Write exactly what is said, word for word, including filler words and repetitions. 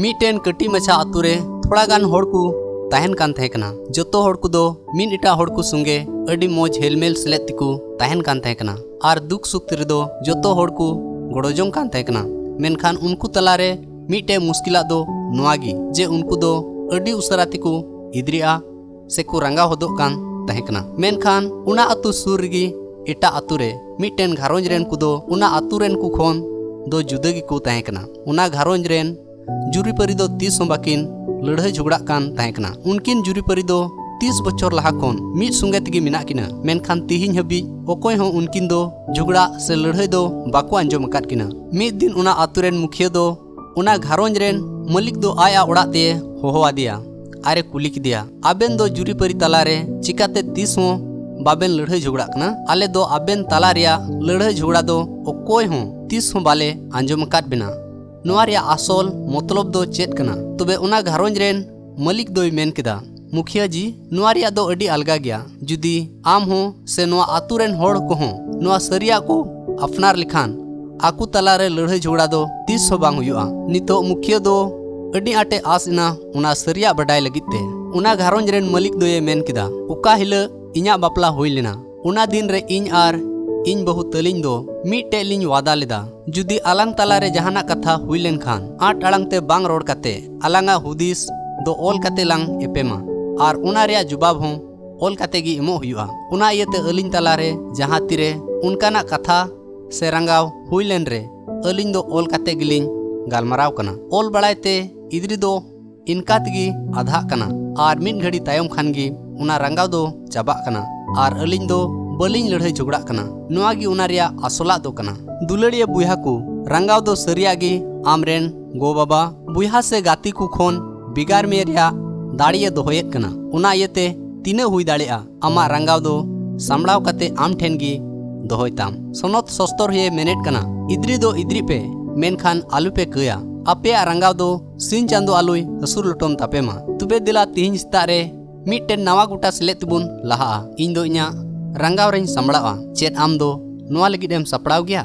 ᱢᱤᱫᱴᱮᱱ ᱠᱟᱹᱴᱤᱡ ᱢᱟᱪᱷᱟ ᱟᱛᱳ ᱨᱮ ᱛᱷᱚᱲᱟ ᱜᱟᱱ ᱦᱚᱲ ᱠᱚ ᱛᱟᱦᱮᱱ ᱠᱟᱱ ᱛᱟᱦᱮᱸ ᱠᱟᱱᱟ᱾ ᱡᱚᱛᱚ ᱦᱚᱲ ᱠᱚᱫᱚ ᱢᱤᱫ ᱮᱴᱟᱜ ᱦᱚᱲ ᱠᱚ ᱥᱚᱸᱜᱮ ᱟᱹᱰᱤ ᱢᱚᱡᱽ ᱦᱮᱞᱢᱮᱞ ᱥᱮᱞᱮᱫ ᱛᱮᱠᱚ ᱛᱟᱦᱮᱱ ᱠᱟᱱ ᱛᱟᱦᱮᱸ ᱠᱟᱱᱟ ᱟᱨ ᱫᱩᱠ ᱥᱩᱠ ᱨᱮᱫᱚ ᱡᱚᱛᱚ ᱦᱚᱲ ᱠᱚ ᱜᱚᱲᱚ ᱡᱚᱝ ᱠᱟᱱ ᱛᱟᱦᱮᱸ ᱠᱟᱱᱟ᱾ ᱢᱮᱱᱠᱷᱟᱱ ᱩᱱᱠᱩ ᱛᱟᱞᱟᱨᱮ ᱢᱤᱫᱴᱮᱱ ᱢᱩᱥᱠᱤᱞᱟᱜ ᱫᱚ ᱱᱚᱣᱟ ᱜᱮ ᱡᱮ ᱩᱱᱠᱩ ᱫᱚ ᱟᱹᱰᱤ ᱩᱥᱟᱹᱨᱟ ᱛᱮᱠᱚ ᱤᱫᱨᱤᱜᱼᱟ ᱥᱮᱠᱚ ᱨᱟᱸᱜᱟᱣ ᱦᱚᱫᱚᱜ ᱠᱟᱱ ᱛᱟᱦᱮᱸ ᱠᱟᱱᱟ᱾ ᱢᱮᱱᱠᱷᱟᱱ ᱚᱱᱟ ᱟᱹᱛᱩ ᱥᱩᱨ ᱨᱮᱜᱮ ᱮᱴᱟᱜ ᱟᱹᱛᱩ ᱨᱮ ᱢᱤᱫᱴᱮᱱ ᱜᱷᱟᱨᱚᱸᱡᱽ ᱨᱮᱱ ᱠᱚᱫᱚ ᱚᱱᱟ ᱟᱹᱛᱩ ᱨᱮᱱ ᱠᱚ ᱠᱷᱚᱱ ᱫᱚ ᱡᱩᱫᱟᱹ ᱜᱮᱠᱚ ᱛᱟᱦᱮᱸ ᱠᱟᱱᱟ᱾ ᱚᱱᱟ ᱜᱷᱟᱨᱚᱸᱡᱽ ᱨᱮᱱ ᱡᱩᱨᱤᱯᱟᱹᱨᱤ ᱫᱚ ᱛᱤᱥ ᱦᱚᱸ ᱵᱟᱹᱠᱤᱱ ᱞᱟᱹᱲᱦᱟᱹᱭ ᱡᱷᱚᱜᱽᱲᱟᱜ ᱠᱟᱱ ᱛᱟᱦᱮᱸ ᱠᱟᱱᱟ᱾ ᱩᱱᱠᱤᱱ ᱡᱩᱨᱤᱯᱟᱹᱨᱤ ᱫᱚ ᱛᱤᱥ ᱵᱚᱪᱷᱚᱨ ᱞᱟᱦᱟ ᱠᱷᱚᱱ ᱢᱤᱫ ᱥᱚᱸᱜᱮ ᱛᱮᱜᱮ ᱢᱮᱱᱟᱜ ᱠᱤᱱᱟ, ᱢᱮᱱᱠᱷᱟᱱ ᱛᱤᱦᱤᱧ ᱦᱟᱹᱵᱤᱡ ᱚᱠᱚᱭ ᱦᱚᱸ ᱩᱱᱠᱤᱱ ᱫᱚ ᱡᱷᱚᱜᱽᱲᱟ ᱥᱮ ᱞᱟᱹᱲᱦᱟᱹᱭ ᱫᱚ ᱵᱟᱠᱚ ᱟᱸᱡᱚᱢ ᱟᱠᱟᱫ ᱠᱤᱱᱟ᱾ ᱢᱤᱫ ᱫᱤᱱ ᱚᱱᱟ ᱟᱹᱛᱩ ᱨᱮᱱ ᱢᱩᱠᱷᱤᱭᱟᱹ ᱫᱚ ᱚᱱᱟ ᱜᱷᱟᱨᱚᱸᱡᱽ ᱨᱮᱱ ᱢᱟᱹᱞᱤᱠ ᱫᱚ ᱟᱡ ᱟᱜ ᱚᱲᱟᱜ ᱛᱮ ᱦᱚᱦᱚ ᱟᱫᱮᱭᱟ ᱟᱨᱮ ᱠᱩᱞᱤ ᱠᱮᱫᱮᱭᱟ, "ᱟᱵᱮᱱ ᱫᱚ ᱡᱩᱨᱤᱯᱟᱹᱨᱤ ᱛᱟᱞᱟᱨᱮ ᱪᱤᱠᱟᱛᱮ ᱛᱤᱥ ᱦᱚᱸ ᱵᱟᱵᱮᱱ ᱞᱟᱹᱲᱦᱟᱹᱭ ᱡᱷᱚᱜᱽᱲᱟᱜ ᱠᱟᱱᱟ? ᱟᱞᱮ ᱫᱚ ᱟᱵᱮᱱ ᱛᱟᱞᱟ ᱨᱮᱭᱟᱜ ᱞᱟᱹᱲᱦᱟᱹᱭ ᱡᱷᱚᱜᱽᱲᱟ ᱫᱚ ᱚᱠᱚᱭ ᱦᱚᱸ ᱛᱤᱥ ᱦᱚᱸ ᱵᱟᱞᱮ ᱟᱸᱡᱚᱢ ᱟᱠᱟᱫ ᱵᱮᱱᱟ᱾ ᱱᱚᱣᱟ ᱨᱮᱭᱟᱜ ᱟᱥᱚᱞ ᱢᱚᱛᱞᱚᱵ ᱫᱚ ᱪᱮᱫ ᱠᱟᱱᱟ?" ᱛᱚᱵᱮ ᱚᱱᱟ ᱜᱷᱟᱨᱚᱸᱡᱽ ᱨᱮᱱ ᱢᱟᱹᱞᱤᱠ ᱫᱚᱭ ᱢᱮᱱ ᱠᱮᱫᱟ, "ᱢᱩᱠᱷᱤᱭᱟᱹ ᱡᱤ, ᱱᱚᱣᱟ ᱨᱮᱭᱟᱜ ᱫᱚ ᱟᱹᱰᱤ ᱟᱞᱜᱟ ᱜᱮᱭᱟ᱾ ᱡᱩᱫᱤ ᱟᱢ ᱦᱚᱸ ᱥᱮ ᱱᱚᱣᱟ ᱟᱹᱛᱩ ᱨᱮᱱ ᱦᱚᱲ ᱠᱚᱦᱚᱸ ᱱᱚᱣᱟ ᱥᱟᱹᱨᱤᱭᱟᱜ ᱠᱚ ᱟᱯᱱᱟᱨ ᱞᱮᱠᱷᱟᱱ, ᱟᱠᱚ ᱛᱟᱞᱟᱨᱮ ᱞᱟᱹᱲᱦᱟᱹᱭ ᱡᱷᱚᱜᱽᱲᱟ ᱫᱚ ᱛᱤᱥ ᱦᱚᱸ ᱵᱟᱝ ᱦᱩᱭᱩᱜᱼᱟ᱾" ᱱᱤᱛᱚᱜ ᱢᱩᱠᱷᱤᱭᱟᱹ ᱫᱚ ᱟᱹᱰᱤ ᱟᱸᱴᱮ ᱟᱸᱥ ᱮᱱᱟ ᱚᱱᱟ ᱥᱟᱹᱨᱤᱭᱟᱜ ᱵᱟᱰᱟᱭ ᱞᱟᱹᱜᱤᱫ ᱛᱮ᱾ ᱚᱱᱟ ᱜᱷᱟᱨᱚᱸᱡᱽ ᱨᱮᱱ ᱢᱟᱹᱞᱤᱠ ᱫᱚᱭᱮ ᱢᱮᱱ ᱠᱮᱫᱟ, "ᱚᱠᱟ ᱦᱤᱞᱳᱜ ᱤᱧᱟᱹᱜ ᱵᱟᱯᱞᱟ ᱦᱩᱭ ᱞᱮᱱᱟ, ᱚᱱᱟ ᱫᱤᱱ ᱨᱮ ᱤᱧ ᱟᱨ ᱤᱧ ᱵᱟᱹᱦᱩ ᱛᱟᱹᱞᱤᱧ ᱫᱚ ᱢᱤᱫᱴᱮᱡ ᱞᱤᱧ ᱣᱟᱫᱟ ᱞᱮᱫᱟ, ᱡᱩᱫᱤ ᱟᱞᱟᱝ ᱛᱟᱞᱟᱨᱮ ᱡᱟᱦᱟᱱᱟᱜ ᱠᱟᱛᱷᱟ ᱦᱩᱭ ᱞᱮᱱᱠᱷᱟᱱ, ᱟᱸᱴ ᱟᱲᱟᱝ ᱛᱮ ᱵᱟᱝ ᱨᱚᱲ ᱠᱟᱛᱮ ᱟᱞᱟᱝᱟᱜ ᱦᱩᱫᱤᱥ ᱫᱚ ᱚᱞ ᱠᱟᱛᱮ ᱞᱟᱝ ᱮᱯᱮᱢᱟ ᱟᱨ ᱚᱱᱟ ᱨᱮᱭᱟᱜ ᱡᱚᱵᱟᱵ ᱦᱚᱸ ᱚᱞ ᱠᱟᱛᱮ ᱜᱮ ᱮᱢᱚᱜ ᱦᱩᱭᱩᱜᱼᱟ᱾ ᱚᱱᱟ ᱤᱭᱟᱹᱛᱮ ᱟᱹᱞᱤᱧ ᱛᱟᱞᱟᱨᱮ ᱡᱟᱦᱟᱸ ᱛᱤᱨᱮ ᱚᱱᱠᱟᱱᱟᱜ ᱠᱟᱛᱷᱟ ᱥᱮ ᱨᱟᱸᱜᱟᱣ ᱦᱩᱭ ᱞᱮᱱ ᱨᱮ, ᱟᱹᱞᱤᱧ ᱫᱚ ᱚᱞ ᱠᱟᱛᱮ ᱜᱮᱞᱤᱧ ᱜᱟᱞᱢᱟᱨᱟᱣ ᱠᱟᱱᱟ᱾ ᱚᱞ ᱵᱟᱲᱟᱭ ᱛᱮ ᱤᱫᱨᱤ ᱫᱚ ᱤᱱᱠᱟ ᱛᱮᱜᱮ ᱟᱫᱷᱟᱜ ᱠᱟᱱᱟ ᱟᱨ ᱢᱤᱫ ᱜᱷᱟᱹᱲᱤ ᱛᱟᱭᱚᱢ ᱠᱷᱟᱱ ᱜᱮ ᱚᱱᱟ ᱨᱟᱸᱜᱟᱣ ᱫᱚ ᱪᱟᱵᱟᱜ ᱠᱟᱱᱟ ᱟᱨ ᱟᱹᱞᱤᱧ ᱫᱚ ᱵᱟᱹᱞᱤᱧ ᱞᱟᱹᱲᱦᱟᱹᱭ ᱡᱷᱚᱜᱽᱲᱟᱜ ᱠᱟᱱᱟ᱾ ᱱᱚᱣᱟ ᱜᱮ ᱚᱱᱟ ᱨᱮᱭᱟᱜ ᱟᱥᱚᱞᱟᱜ ᱫᱚ ᱠᱟᱱᱟ᱾ ᱫᱩᱞᱟᱹᱲᱤᱭᱟᱹ ᱵᱚᱭᱦᱟ ᱠᱚ, ᱨᱟᱸᱜᱟᱣ ᱫᱚ ᱥᱟᱹᱨᱤᱭᱟᱜ ᱜᱮ ᱟᱢᱨᱮᱱ ᱜᱚ ᱵᱟᱵᱟ, ᱵᱚᱭᱦᱟ ᱥᱮ ᱜᱟᱛᱮ ᱠᱚ ᱠᱷᱚᱱ ᱵᱷᱮᱜᱟᱨ ᱢᱮ ᱨᱮᱭᱟᱜ ᱫᱟᱲᱮᱭᱮ ᱫᱚᱦᱚᱭᱮᱫ ᱠᱟᱱᱟ᱾ ᱚᱱᱟ ᱤᱭᱟᱹᱛᱮ ᱛᱤᱱᱟᱹᱜ ᱦᱩᱭ ᱫᱟᱲᱮᱭᱟᱜᱼᱟ, ᱟᱢᱟᱜ ᱨᱟᱸᱜᱟᱣ ᱫᱚ ᱥᱟᱢᱵᱲᱟᱣ ᱠᱟᱛᱮ ᱟᱢ ᱴᱷᱮᱱ ᱜᱮ ᱫᱚᱦᱚᱭ ᱛᱟᱢ᱾ ᱥᱚᱱᱚᱛ ᱥᱚᱥᱛᱚᱨ ᱦᱚᱸᱭᱮ ᱢᱮᱱᱮᱫ ᱠᱟᱱᱟ, ᱤᱫᱨᱤ ᱫᱚ ᱤᱫᱨᱤᱜ ᱯᱮ, ᱢᱮᱱᱠᱷᱟᱱ ᱟᱞᱚᱯᱮ ᱠᱟᱹᱭᱟ᱾ ᱟᱯᱮᱭᱟᱜ ᱨᱟᱸᱜᱟᱣ ᱫᱚ ᱥᱤᱧ ᱪᱟᱸᱫᱚ ᱟᱞᱚᱭ ᱦᱟᱹᱥᱩᱨ ᱞᱚᱴᱚᱢ ᱛᱟᱯᱮ ᱢᱟ᱾ ᱛᱚᱵᱮ ᱫᱮᱞᱟ ᱛᱤᱦᱤᱧ ᱥᱮᱛᱟᱜ ᱨᱮ ᱢᱤᱫᱴᱮᱱ ᱱᱟᱣᱟ ᱜᱚᱴᱟ ᱥᱮᱞᱮᱫ ᱛᱮᱵᱚᱱ ᱞᱟᱦᱟᱜᱼᱟ᱾ ᱤᱧ ᱫᱚ ᱤᱧᱟᱹᱜ ᱨᱟᱸᱜᱟᱣ ᱨᱮᱧ ᱥᱟᱢᱵᱲᱟᱜᱼᱟ᱾ ᱪᱮᱫ ᱟᱢ ᱫᱚ ᱱᱚᱣᱟ ᱞᱟᱹᱜᱤᱫ ᱮᱢ ᱥᱟᱯᱲᱟᱣ ᱜᱮᱭᱟ?